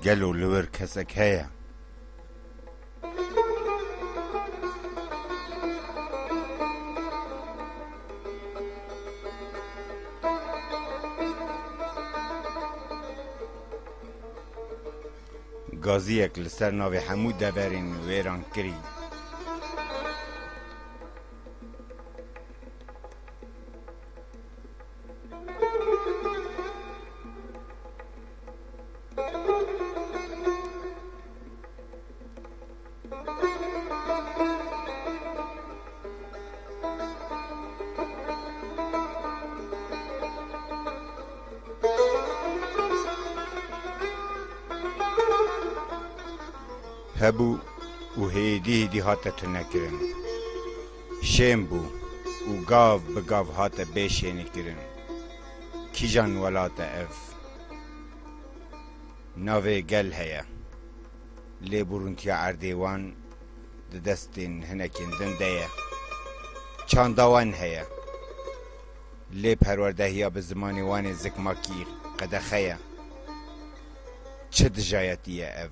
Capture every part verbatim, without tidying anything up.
Gelo li wir kesek heye? Gaziyek li ser navê hemû deverên wêran kirî. Hebû û hêdî hêdî hate tunekirin. Şên bû û gav bi gav hate bêşênîkirin. Kîjan welat e ev? Navê gel heye. Lê bûrûntiya erdê wan di destên hinekên din de ye. Çanda wan heye. Lê perwerdehiya bi zimanê wan ê zikmakî qedexe ye. Çi dijayetî ye ev?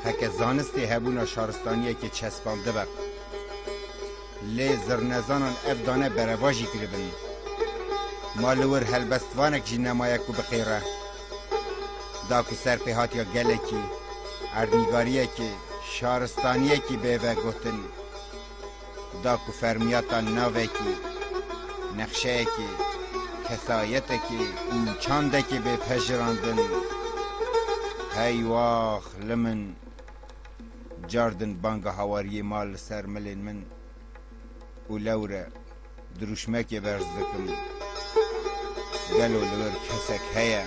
Heke zanistê hebûna şaristaniyekê çespandibe, lê zirnezanan ev dane berevajî kiribin. Ma li wir helbestvanek jî nemaye ku bixêre. Da ku ser pêhatiya gelekî, erdnîgariyekê, şaristaniyekî bê vegotin. Da ku fermiyata navekî, nexşeyekê, kesayetekê û çandekê bê pejirandin. Hey wax li min, cardin banga hawariyê ma li ser milên min û lewre dirûşmekê berz dikim. Gelo li wir kesek heye?